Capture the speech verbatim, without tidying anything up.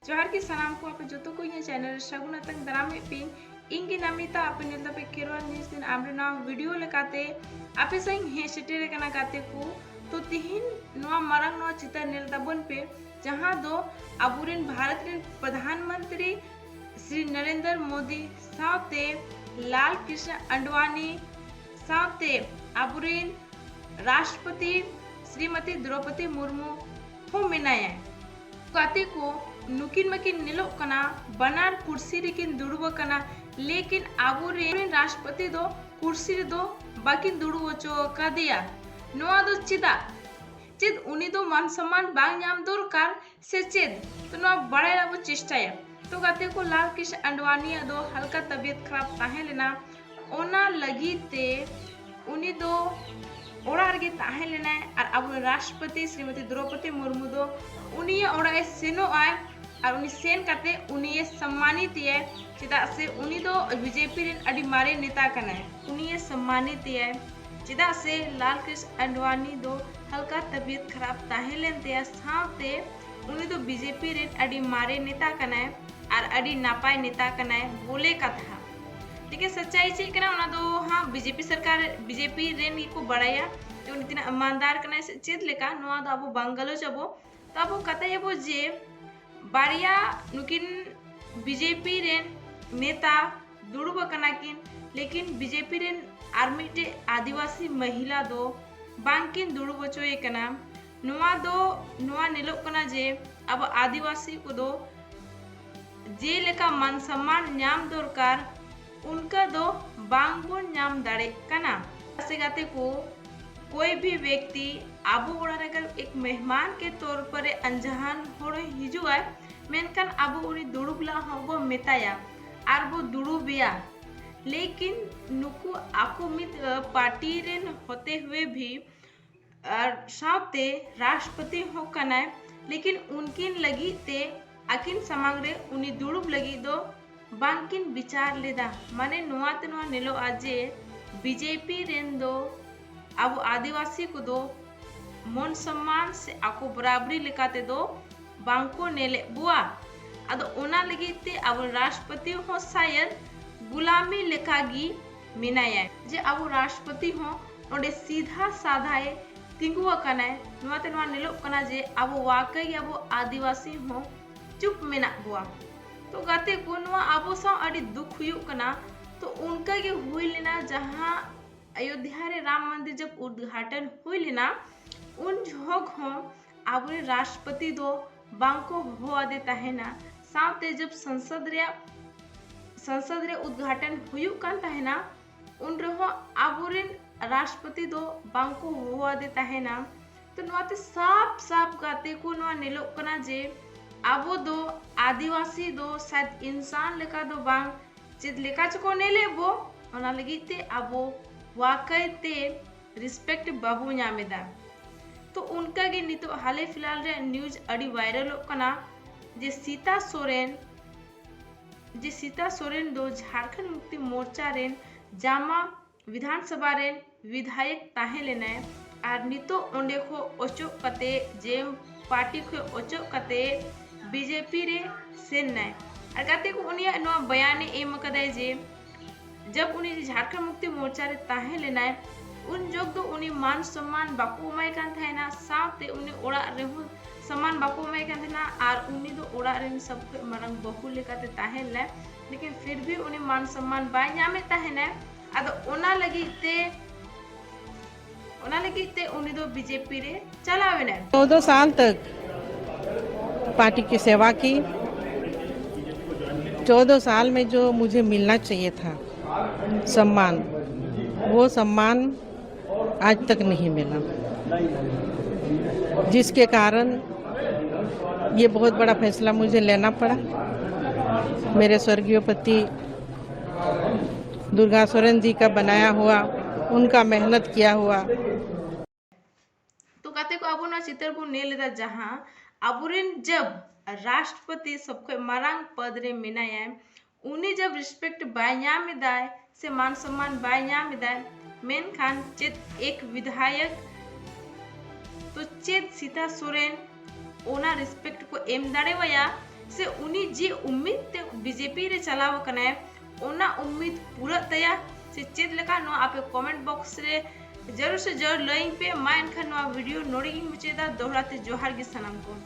ᱡᱚᱦᱟᱨ ᱜᱮ ᱥᱟᱱᱟᱢ ᱠᱚ, ᱟᱯᱮ ᱡᱚᱛᱚ ᱠᱚ ᱤᱧᱟᱹᱜ ᱪᱮᱱᱮᱞ ᱨᱮ ᱥᱟᱹᱜᱩᱱ ᱟᱛᱟᱝ ᱫᱟᱨᱟᱢᱮᱫ ᱯᱮᱭᱟᱹᱧ᱾ ᱤᱧ ᱜᱮ ᱱᱟᱢᱤᱛᱟ, ᱟᱯᱮ ᱧᱮᱞ ᱫᱟᱯᱮ ᱠᱷᱮᱨᱣᱟᱞ ᱱᱤᱭᱩᱡᱽ ᱫᱤᱱ ᱟᱢ ᱨᱮᱱᱟᱜ ᱵᱷᱤᱰᱤᱭᱳ ᱞᱮᱠᱟᱛᱮ ᱟᱯᱮ ᱥᱟᱶ ᱤᱧ ᱦᱮᱡ ᱥᱮᱴᱮᱨ ᱟᱠᱟᱱᱟ ᱜᱟᱛᱮ ᱠᱚ᱾ ᱛᱚ ᱛᱤᱦᱤᱧ ᱱᱚᱣᱟ ᱢᱟᱨᱟᱝ ᱱᱚᱣᱟ ᱪᱤᱛᱟᱹᱨ ᱧᱮᱞ ᱛᱟᱵᱚᱱ ᱯᱮ, ᱡᱟᱦᱟᱸ ᱫᱚ ᱟᱵᱚᱨᱮᱱ ᱵᱷᱟᱨᱚᱛ ᱨᱮᱱ ᱯᱨᱚᱫᱷᱟᱱ ᱢᱚᱱᱛᱨᱤ ᱥᱨᱤ ᱱᱚᱨᱮᱱᱫᱨᱚ ᱢᱳᱫᱤ ᱥᱟᱶᱛᱮ ᱞᱟᱞ ᱠᱨᱤᱥᱱᱟ ᱟᱰᱣᱟᱱᱤ ᱥᱟᱶᱛᱮ ᱟᱵᱚᱨᱮᱱ ᱨᱟᱥᱴᱨᱚᱯᱚᱛᱤ ᱥᱨᱤᱢᱚᱛᱤ ᱫᱨᱚᱯᱚᱫᱤ ᱢᱩᱨᱢᱩ ᱦᱚᱸ ᱢᱮᱱᱟᱭᱟ᱾ ᱜᱟᱛᱮ ᱠᱚ, ᱱᱩᱠᱤᱱ ᱢᱟᱠᱤᱱ ᱧᱮᱞᱚᱜ ᱠᱟᱱᱟ ᱵᱟᱱᱟᱨ ᱠᱩᱨᱥᱤ ᱨᱮᱠᱤᱱ ᱫᱩᱲᱩᱵ ᱟᱠᱟᱱᱟ, ᱞᱮᱠᱤᱱ ᱟᱵᱚᱨᱮᱱ ᱨᱟᱥᱴᱨᱚᱯᱚᱛᱤ ᱫᱚ ᱠᱩᱨᱥᱤ ᱨᱮᱫᱚ ᱵᱟᱠᱤᱱ ᱫᱩᱲᱩᱵ ᱦᱚᱪᱚ ᱟᱠᱟᱫᱮᱭᱟ᱾ ᱱᱚᱣᱟ ᱫᱚ ᱪᱮᱫᱟᱜ? ᱪᱮᱫ ᱩᱱᱤ ᱫᱚ ᱢᱟᱱ ᱥᱚᱢᱢᱟᱱ ᱵᱟᱝ ᱧᱟᱢ ᱫᱚᱨᱠᱟᱨ ᱥᱮ ᱪᱮᱫ? ᱛᱚ ᱱᱚᱣᱟ ᱵᱟᱲᱟᱭ ᱨᱮᱱᱟᱜ ᱵᱚ ᱪᱮᱥᱴᱟᱭᱟ᱾ ᱛᱚ ᱜᱟᱛᱮ ᱠᱚ, ᱞᱟᱞ ᱠᱨᱤᱥᱱᱟ ᱟᱰᱣᱟᱱᱤᱭᱟᱜ ᱫᱚ ᱦᱟᱞᱠᱟ ᱛᱟᱵᱤᱭᱚᱛ ᱠᱷᱟᱨᱟᱯ ᱛᱟᱦᱮᱸ ᱞᱮᱱᱟ, ᱚᱱᱟ ᱞᱟᱹᱜᱤᱫ ᱛᱮ ᱩᱱᱤ ᱫᱚ ᱚᱲᱟᱜ ᱨᱮᱜᱮ ᱛᱟᱦᱮᱸ ᱞᱮᱱᱟᱭ ᱟᱨ ᱟᱵᱚᱨᱮᱱ ᱨᱟᱥᱴᱨᱚᱯᱚᱛᱤ ᱥᱨᱤᱢᱚᱛᱤ ᱫᱨᱚᱯᱚᱫᱤ ᱢᱩᱨᱢᱩ ᱫᱚ ᱩᱱᱤᱭᱟᱜ ᱚᱲᱟᱜ ᱮ ᱥᱮᱱᱚᱜ ᱟᱭ ᱟᱨ ᱩᱱᱤ ᱥᱮᱱ ᱠᱟᱛᱮ ᱩᱱᱤᱭᱮ ᱥᱚᱢᱢᱟᱱᱤᱛ ᱮᱭᱟᱭ, ᱪᱮᱫᱟᱜ ᱥᱮ ᱩᱱᱤ ᱫᱚ ᱵᱤᱡᱮᱯᱤ ᱨᱮᱱ ᱟᱹᱰᱤ ᱢᱟᱨᱮ ᱱᱮᱛᱟ ᱠᱟᱱᱟᱭ᱾ ᱩᱱᱤᱭᱮ ᱥᱚᱢᱢᱟᱱᱤᱛ ᱮᱭᱟᱭ, ᱪᱮᱫᱟᱜ ᱥᱮ ᱞᱟᱞ ᱠᱨᱤᱥᱱᱟ ᱟᱰᱣᱟᱱᱤ ᱫᱚ ᱦᱟᱞᱠᱟ ᱛᱟᱵᱤᱭᱚᱛ ᱠᱷᱟᱨᱟᱯ ᱛᱟᱦᱮᱸ ᱞᱮᱱ ᱛᱟᱭᱟ, ᱥᱟᱶᱛᱮ ᱩᱱᱤ ᱫᱚ ᱵᱤᱡᱮᱯᱤ ᱨᱮᱱ ᱟᱹᱰᱤ ᱢᱟᱨᱮ ᱱᱮᱛᱟ ᱠᱟᱱᱟᱭ ᱟᱨ ᱟᱹᱰᱤ ᱱᱟᱯᱟᱭ ᱱᱮᱛᱟ ᱠᱟᱱᱟᱭ ᱵᱚᱞᱮ ᱠᱟᱛᱷᱟ᱾ ᱞᱮᱠᱤᱱ ᱥᱟᱪᱟᱭ ᱪᱮᱫ ᱠᱟᱱᱟ, ᱚᱱᱟ ᱫᱚ ᱦᱟᱸᱜ ᱵᱤᱡᱮᱯᱤ ᱥᱚᱨᱠᱟᱨ, ᱵᱤᱡᱮᱯᱤ ᱨᱮᱱ ᱜᱮᱠᱚ ᱵᱟᱲᱟᱭᱟ ᱡᱮ ᱩᱱᱤ ᱛᱤᱱᱟᱹᱜ ᱤᱢᱟᱱᱫᱟᱨ ᱠᱟᱱᱟᱭ ᱥᱮ ᱪᱮᱫ ᱞᱮᱠᱟ, ᱱᱚᱣᱟ ᱫᱚ ᱟᱵᱚ ᱵᱟᱝ ᱜᱟᱞᱚᱪ ᱟᱵᱚ᱾ ᱛᱚ ᱟᱵᱚ ᱠᱟᱛᱷᱟᱭᱟᱵᱚ ᱡᱮ ᱵᱟᱨᱭᱟ ᱱᱩᱠᱤᱱ ᱵᱤᱡᱮᱯᱤ ᱨᱮᱱ ᱱᱮᱛᱟ ᱫᱩᱲᱩᱵ ᱟᱠᱟᱱᱟ ᱠᱤᱱ, ᱞᱮᱠᱤᱱ ᱵᱤᱡᱮᱯᱤ ᱨᱮᱱ ᱟᱨ ᱢᱤᱫᱴᱮᱡ ᱟᱹᱫᱤᱵᱟᱹᱥᱤ ᱢᱚᱦᱤᱞᱟ ᱫᱚ ᱵᱟᱝ ᱠᱤᱱ ᱫᱩᱲᱩᱵ ᱦᱚᱪᱚᱭᱮ ᱠᱟᱱᱟ᱾ ᱱᱚᱣᱟ ᱫᱚ, ᱱᱚᱣᱟ ᱧᱮᱞᱚᱜ ᱠᱟᱱᱟ ᱡᱮ ᱟᱵᱚ ᱟᱹᱫᱤᱵᱟᱹᱥᱤ ᱠᱚᱫᱚ ᱡᱮᱞᱮᱠᱟ ᱢᱟᱱ ᱥᱚᱢᱢᱟᱱ ᱧᱟᱢ ᱫᱚᱨᱠᱟᱨ, ᱚᱱᱠᱟ ᱫᱚ ᱵᱟᱝ ᱵᱚᱱ ᱧᱟᱢ ᱫᱟᱲᱮᱭᱟᱜ ᱠᱟᱱᱟ᱾ ᱥᱮ ᱜᱟᱛᱮ ᱠᱚ, कोई भी व्यक्ति ᱟᱵᱚ ᱚᱲᱟᱜ ᱨᱮ ᱮᱠ ᱢᱮᱦᱢᱟᱱ ᱠᱮ ᱛᱚᱨ ᱯᱚᱨ ᱮ ᱟᱱᱡᱟᱱ ᱦᱚᱲ ᱦᱤᱡᱩᱜ ᱟᱭ, ᱢᱮᱱᱠᱷᱟᱱ ᱟᱵᱚ ᱩᱱᱤ ᱫᱩᱲᱩᱵ ᱞᱟᱹᱜᱤᱫ ᱦᱚᱸ ᱵᱚ ᱢᱮᱛᱟᱭᱟ ᱟᱨ ᱵᱚ ᱫᱩᱲᱩᱵᱮᱭᱟ᱾ ᱞᱮᱠᱤᱱ ᱱᱩᱠᱩ ᱟᱠᱚ ᱢᱤᱫ, ᱟ, ᱯᱟᱨᱴᱤ ᱨᱮᱱ ᱦᱚᱛᱮ ᱦᱩᱭᱮ ᱵᱷᱤ ᱟᱨ ᱥᱟᱶᱛᱮ ᱨᱟᱥᱴᱨᱚᱯᱚᱛᱤ ᱦᱚᱸ ᱠᱟᱱᱟᱭ, ᱞᱮᱠᱤᱱ ᱩᱱᱠᱤᱱ ᱞᱟᱹᱜᱤᱫ ᱛᱮ ᱟᱹᱠᱤᱱ ᱥᱟᱢᱟᱝ ᱨᱮ ᱩᱱᱤ ᱫᱩᱲᱩᱵ ᱞᱟᱹᱜᱤᱫ ᱫᱚ ᱵᱟᱝᱠᱤᱱ ᱵᱤᱪᱟᱨ ᱞᱮᱫᱟ᱾ ᱢᱟᱱᱮ ᱱᱚᱣᱟ ᱛᱮ ᱱᱚᱣᱟ ᱧᱮᱞᱚᱜᱼᱟ ᱡᱮ ᱵᱤᱡᱮᱯᱤ ᱨᱮᱱ ᱫᱚ ᱟᱵᱚ ᱟᱹᱫᱤᱵᱟᱹᱥᱤ ᱠᱚᱫᱚ ᱢᱚᱱ ᱥᱚᱢᱢᱟᱱ ᱥᱮ ᱟᱠᱚ ᱵᱚᱨᱟᱵᱚᱨᱤ ᱞᱮᱠᱟ ᱛᱮᱫᱚ ᱵᱟᱝᱠᱚ ᱧᱮᱞᱮᱫ ᱵᱚᱣᱟ᱾ ᱟᱫᱚ ᱚᱱᱟ ᱞᱟᱹᱜᱤᱫ ᱛᱮ ᱟᱵᱚ ᱨᱟᱥᱴᱨᱚᱯᱚᱛᱤ ᱦᱚᱸ ᱥᱟᱭᱟᱫ ᱜᱩᱞᱟᱢᱤ ᱞᱮᱠᱟᱜᱮ ᱢᱮᱱᱟᱭᱟ, ᱡᱮ ᱟᱵᱚ ᱨᱟᱥᱴᱨᱚᱯᱚᱛᱤ ᱦᱚᱸ ᱚᱸᱰᱮ ᱥᱤᱫᱷᱟ ᱥᱟᱫᱷᱟᱭ ᱛᱤᱸᱜᱩ ᱟᱠᱟᱱᱟᱭ᱾ ᱱᱚᱣᱟᱛᱮ ᱱᱚᱣᱟ ᱧᱮᱞᱚᱜ ᱠᱟᱱᱟ ᱡᱮ ᱟᱵᱚ ᱣᱟᱠᱟᱭ ᱜᱮ ᱟᱵᱚ ᱟᱹᱫᱤᱵᱟᱹᱥᱤ ᱦᱚᱸ ᱪᱩᱯ ᱢᱮᱱᱟᱜ ᱵᱚᱣᱟ᱾ ᱛᱚ ᱜᱟᱛᱮ ᱠᱚ, ᱱᱚᱣᱟ ᱟᱵᱚ ᱥᱟᱶ ᱟᱹᱰᱤ ᱫᱩᱠ ᱦᱩᱭᱩᱜ ᱠᱟᱱᱟ᱾ ᱛᱚ ᱚᱱᱠᱟ ᱜᱮ ᱦᱩᱭ ᱞᱮᱱᱟ, ᱡᱟᱦᱟᱸ ᱚᱭᱳᱫᱷᱭᱟ ᱨᱮ ᱨᱟᱢ ᱢᱚᱱᱫᱤᱨ ᱡᱚᱵ ᱩᱫᱽᱜᱷᱟᱴᱚᱱ ᱦᱩᱭ ᱞᱮᱱᱟ, ᱩᱱ ᱡᱚᱦᱚᱜ ᱦᱚᱸ ᱟᱵᱚᱨᱮᱱ ᱨᱟᱥᱴᱨᱚᱯᱚᱛᱤ ᱫᱚ ᱵᱟᱝ ᱠᱚ ᱦᱚᱦᱚ ᱟᱫᱮ ᱛᱟᱦᱮᱱᱟ᱾ ᱥᱟᱶᱛᱮ ᱡᱚᱵ ᱥᱚᱝᱥᱚᱫ ᱨᱮᱭᱟᱜ ᱥᱚᱝᱥᱚᱫ ᱨᱮ ᱩᱫᱽᱜᱷᱟᱴᱚᱱ ᱦᱩᱭᱩᱜ ᱠᱟᱱ ᱛᱟᱦᱮᱱᱟ, ᱩᱱ ᱨᱮᱦᱚᱸ ᱟᱵᱚᱨᱮᱱ ᱨᱟᱥᱴᱨᱚᱯᱚᱛᱤ ᱫᱚ ᱵᱟᱝ ᱠᱚ ᱦᱚᱦᱚ ᱟᱫᱮ ᱛᱟᱦᱮᱱᱟ᱾ ᱛᱚ ᱱᱚᱣᱟᱛᱮ ᱥᱟᱯ ᱥᱟᱯ ᱜᱟᱛᱮ ᱠᱚ ᱱᱚᱣᱟ ᱧᱮᱞᱚᱜ ᱠᱟᱱᱟ ᱡᱮ ᱟᱵᱚ ᱫᱚ ᱟᱹᱫᱤᱵᱟᱹᱥᱤ ᱫᱚ ᱥᱟᱭᱫ ᱤᱱᱥᱟᱱ ᱞᱮᱠᱟ ᱫᱚ ᱵᱟᱝ, ᱪᱮᱫ ᱞᱮᱠᱟ ᱪᱚᱠᱚ ᱧᱮᱞᱮᱫ ᱵᱚ, ᱚᱱᱟ ᱞᱟᱹᱜᱤᱫ ᱛᱮ ᱟᱵᱚ ᱣᱟᱠᱟᱭ ᱛᱮ ᱨᱮᱥᱯᱮᱠᱴ ᱵᱟᱵᱚ ᱧᱟᱢ ᱮᱫᱟ᱾ ᱛᱚ ᱚᱱᱠᱟ ᱜᱮ ᱱᱤᱛᱚᱜ ᱦᱟᱞᱮ ᱯᱷᱤᱞᱦᱟᱞ ᱨᱮᱭᱟᱜ ᱱᱤᱭᱩᱡᱽ ᱟᱹᱰᱤ ᱵᱷᱟᱭᱨᱟᱞᱚᱜ ᱠᱟᱱᱟ ᱡᱮ ᱥᱤᱛᱟ ᱥᱚᱨᱮᱱ, ᱡᱮ ᱥᱤᱛᱟ ᱥᱚᱨᱮᱱ ᱫᱚ ᱡᱷᱟᱲᱠᱷᱚᱸᱰ ᱢᱩᱠᱛᱤ ᱢᱳᱨᱪᱟ ᱨᱮᱱ ᱡᱟᱢᱟ ᱵᱤᱫᱷᱟᱱ ᱥᱚᱵᱷᱟ ᱨᱮᱱ ᱵᱤᱫᱷᱟᱭᱚᱠ ᱛᱟᱦᱮᱸ ᱞᱮᱱᱟᱭ ᱟᱨ ᱱᱤᱛᱚᱜ ᱚᱸᱰᱮ ᱠᱷᱚᱱ ᱚᱪᱚᱜ ᱠᱟᱛᱮ, ᱡᱮ ᱯᱟᱨᱴᱤ ᱠᱷᱚᱱ ᱚᱪᱚᱜ ᱠᱟᱛᱮ ᱵᱤᱡᱮᱯᱤ ᱨᱮ ᱥᱮᱱ ᱱᱟᱭ᱾ ᱟᱨ ᱜᱟᱛᱮ ᱠᱚ, ᱩᱱᱤᱭᱟᱜ ᱱᱚᱣᱟ ᱵᱚᱭᱟᱱᱮ ᱮᱢ ᱟᱠᱟᱫᱟᱭ ᱡᱮ ᱡᱚᱵ ᱩᱱᱤ ᱡᱷᱟᱲᱠᱷᱚᱸᱰ ᱢᱩᱠᱛᱤ ᱢᱳᱨᱪᱟ ᱨᱮ ᱛᱟᱦᱮᱸ ᱞᱮᱱᱟᱭ, ᱩᱱ ᱡᱚᱠᱷ ᱫᱚ ᱩᱱᱤ ᱢᱟᱱ ᱥᱚᱢᱢᱟᱱ ᱵᱟᱠᱚ ᱮᱢᱟᱭ ᱠᱟᱱ ᱛᱟᱦᱮᱱᱟ, ᱥᱟᱶᱛᱮ ᱩᱱᱤ ᱚᱲᱟᱜ ᱨᱮᱦᱚᱸ ᱥᱚᱢᱢᱟᱱ ᱵᱟᱠᱚ ᱮᱢᱟᱭ ᱠᱟᱱ ᱛᱟᱦᱮᱱᱟ ᱟᱨ ᱩᱱᱤ ᱫᱚ ᱚᱲᱟᱜ ᱨᱮᱱ ᱥᱚᱵ ᱠᱷᱚᱱ ᱢᱟᱨᱟᱝ ᱵᱟᱹᱦᱩ ᱞᱮᱠᱟᱛᱮ ᱛᱟᱦᱮᱸ ᱞᱮᱱᱟᱭ, ᱞᱮᱠᱤᱱ ᱯᱷᱤᱨ ᱵᱷᱤ ᱩᱱᱤ ᱢᱟᱱ ᱥᱚᱢᱢᱟᱱ ᱵᱟᱭ ᱧᱟᱢᱮᱫ ᱛᱟᱦᱮᱱᱟᱭ᱾ ᱟᱫᱚ ᱚᱱᱟ ᱞᱟᱹᱜᱤᱫ ᱛᱮ ᱚᱱᱟ ᱞᱟᱹᱜᱤᱫ ᱛᱮ ᱩᱱᱤ ᱫᱚ ᱵᱤᱡᱮᱯᱤ ᱨᱮ ᱪᱟᱞᱟᱣ ᱮᱱᱟᱭ᱾ चौदह साल तक पार्टी की सेवा की। चौदह साल में जो मुझे मिलना चाहिए था सम्मान, वो सम्मान आज तक नहीं मिला, जिसके कारण ये बहुत बड़ा फैसला मुझे लेना पड़ा। मेरे स्वर्गीय पति दुर्गा सोरेन जी का बनाया हुआ, उनका मेहनत किया हुआ। ᱛᱚ ᱜᱟᱛᱮ ᱠᱚ, ᱟᱵᱚ ᱱᱚᱣᱟ ᱪᱤᱛᱟᱹᱨ ᱵᱚᱱ ᱧᱮᱞ ᱮᱫᱟ, ᱡᱟᱦᱟᱸ ᱟᱵᱚᱨᱮᱱ ᱡᱟᱵ ᱨᱟᱥᱴᱨᱚᱯᱚᱛᱤ ᱥᱚᱵ ᱠᱷᱚᱱ ᱢᱟᱨᱟᱝ ᱯᱚᱫ ᱨᱮ ᱢᱮᱱᱟᱭᱟ, ᱩᱱᱤ ᱡᱟᱵ ᱨᱮᱥᱯᱮᱠᱴ ᱵᱟᱭ ᱧᱟᱢ ᱮᱫᱟᱭ ᱥᱮ ᱢᱟᱱ ᱥᱚᱢᱢᱟᱱ ᱵᱟᱭ ᱧᱟᱢ ᱮᱫᱟᱭ, ᱢᱮᱱᱠᱷᱟᱱ ᱪᱮᱫ ᱮᱠ ᱵᱤᱫᱷᱟᱭᱚᱠ, ᱛᱚ ᱪᱮᱫ ᱥᱤᱛᱟ ᱥᱚᱨᱮᱱ ᱚᱱᱟ ᱨᱮᱥᱯᱮᱠᱴ ᱠᱚ ᱮᱢ ᱫᱟᱲᱮᱣᱟᱭᱟ? ᱥᱮ ᱩᱱᱤ ᱡᱮ ᱩᱢᱤᱫ ᱛᱮ ᱵᱤᱡᱮᱯᱤ ᱨᱮ ᱪᱟᱞᱟᱣ ᱟᱠᱟᱱᱟᱭ, ᱚᱱᱟ ᱩᱢᱤᱫ ᱯᱩᱨᱟᱹᱜ ᱛᱟᱭᱟ ᱥᱮ ᱪᱮᱫ ᱞᱮᱠᱟ, ᱱᱚᱣᱟ ᱟᱯᱮ comment box ᱨᱮ ᱡᱟᱹᱨᱩᱲ ᱥᱮ ᱡᱟᱹᱨᱩᱲ ᱞᱟᱹᱭᱟᱹᱧ ᱯᱮ᱾ ᱢᱟ ᱮᱱᱠᱷᱟᱱ ᱱᱚᱣᱟ video ᱱᱚᱰᱮ ᱜᱤᱧ ᱢᱩᱪᱟᱹᱫᱟ᱾ ᱫᱚᱦᱲᱟ ᱛᱮ ᱡᱚᱦᱟᱨ ᱜᱮ ᱥᱟᱱᱟᱢ ᱠᱚ᱾